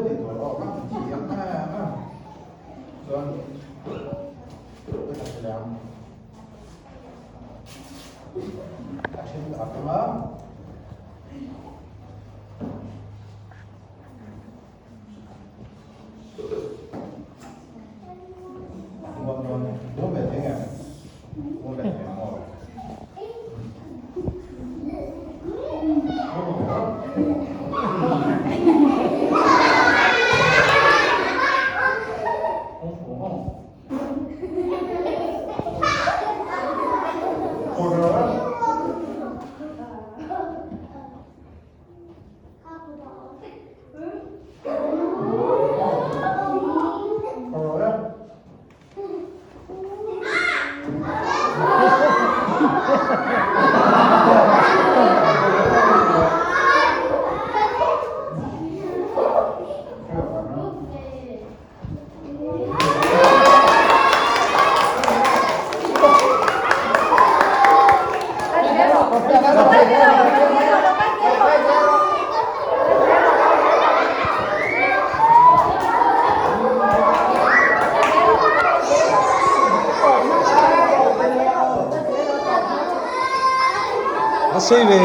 tih tur aw ka ti ang a a chuan ka ti leh ang a then a awm a. A sei ve.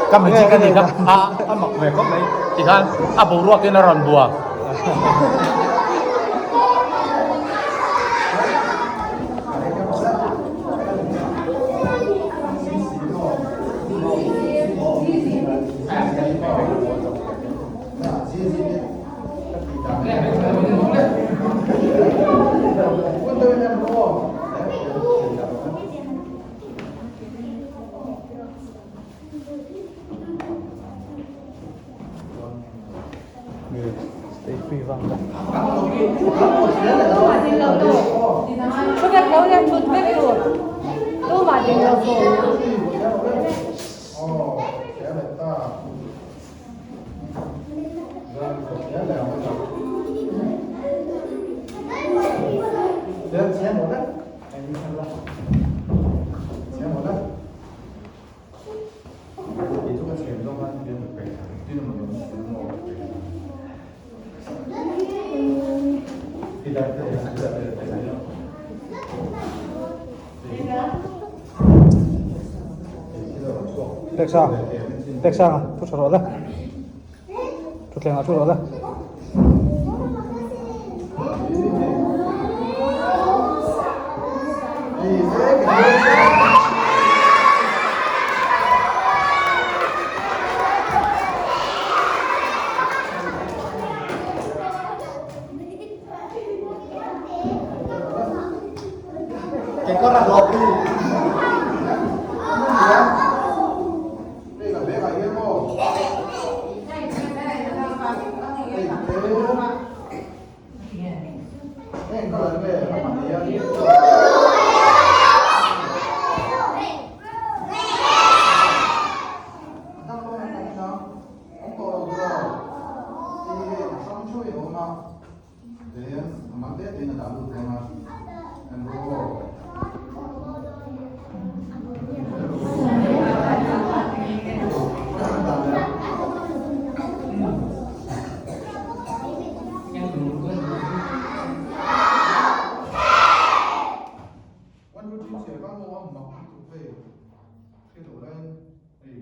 Ka magic a ni kha a a mak ve khawp mai tikhan a boruak in a rawn bua. Pek sang, pek sang a, thu tha rawh le. Thutthleng ah thu rawh le. Kekawr a hlawp hi. Hei ka bag ah hian maw. Hei te. Heng colour nge a hman hian. Dang lo an awm dang. Awm tawh lo tiraw. Hei hi a hrang theuh in a awm a. Tihian a man te tein a dah lut dawn a. En rawh aw. One two three chhiar kha maw a mak lutuk hei. Hre lo laiin hei.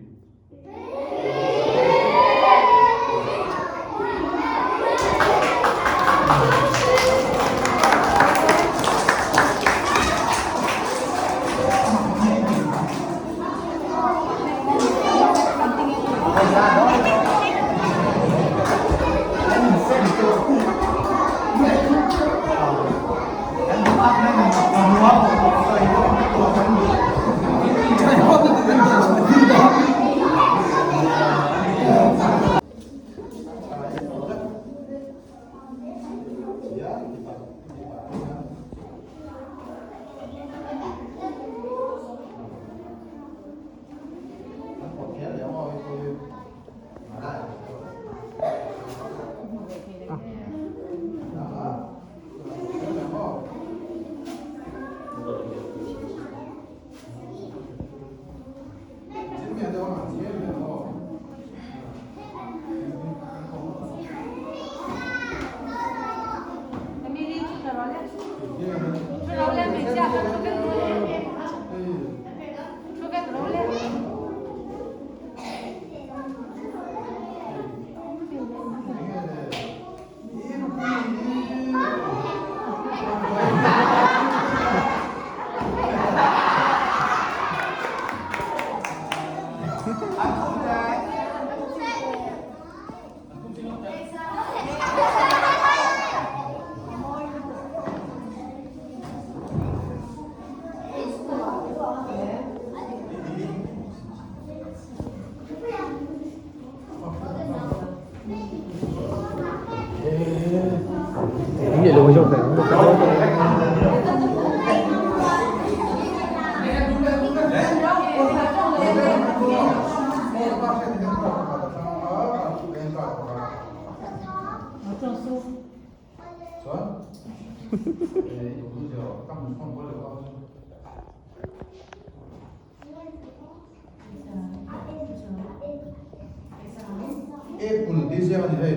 Apple tih ziak a ni hei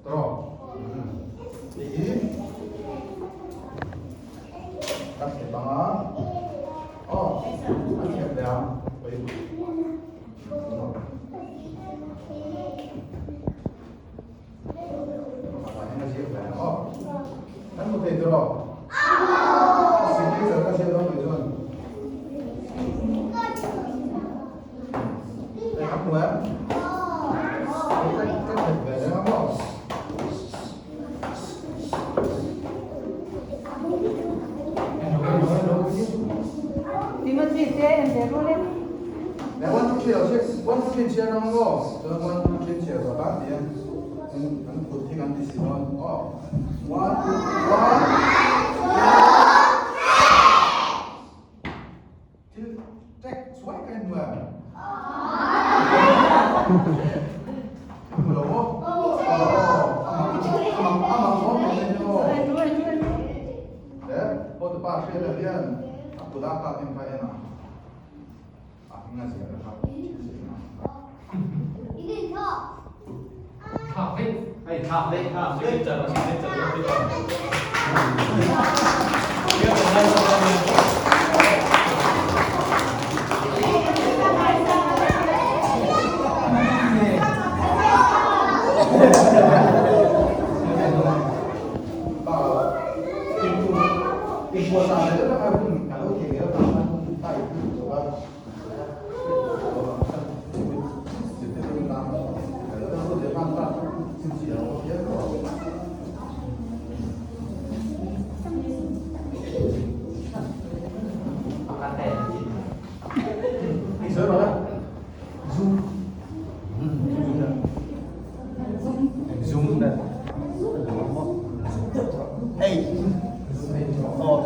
tawh tih hi ka thlep ang a aw a thlep leh ang Kan hmu thei tawh Signature ka ziak dawn tih chuan Hei ka hmu em? Ka khet ve reng a maw? Timothy te en ve ru le. Nè, one two three lo chhiar, one two three chhiar ang maw? Chuan one two three chhiar zawh tan tih an an kut hi kan ti si dawn aw. One two one. Thil tek chuai ka en hmu em? Hmu lo maw? Aw, a mak a mak awm em em aw. Le, hotupa hriat hian a kut a kap in kha en ang. A hming a ziah kha thil ziah na. Hei hei hei hei.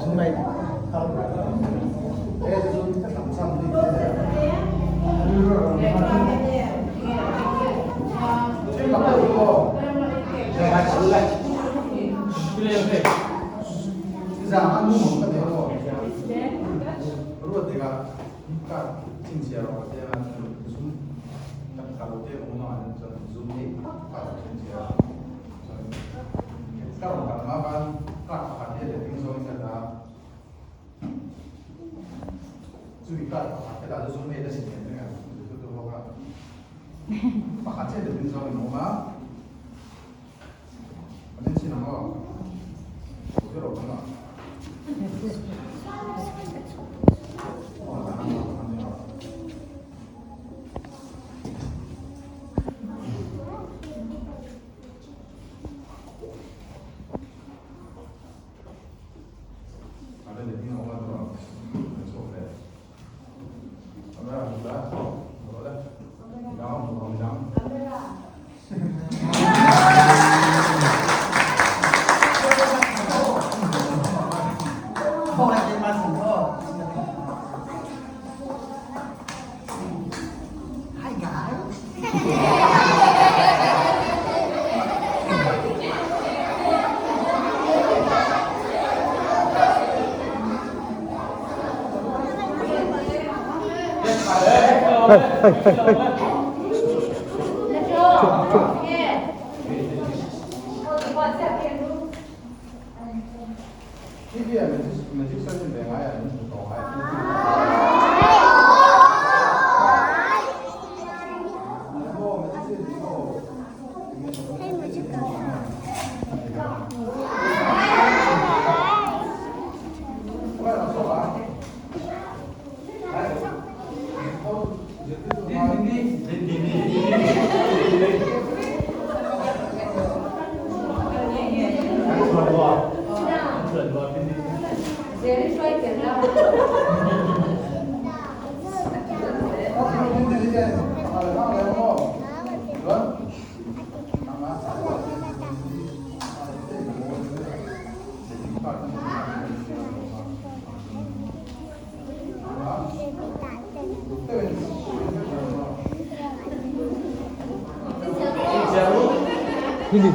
Dindi.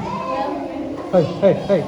Hei hei hei.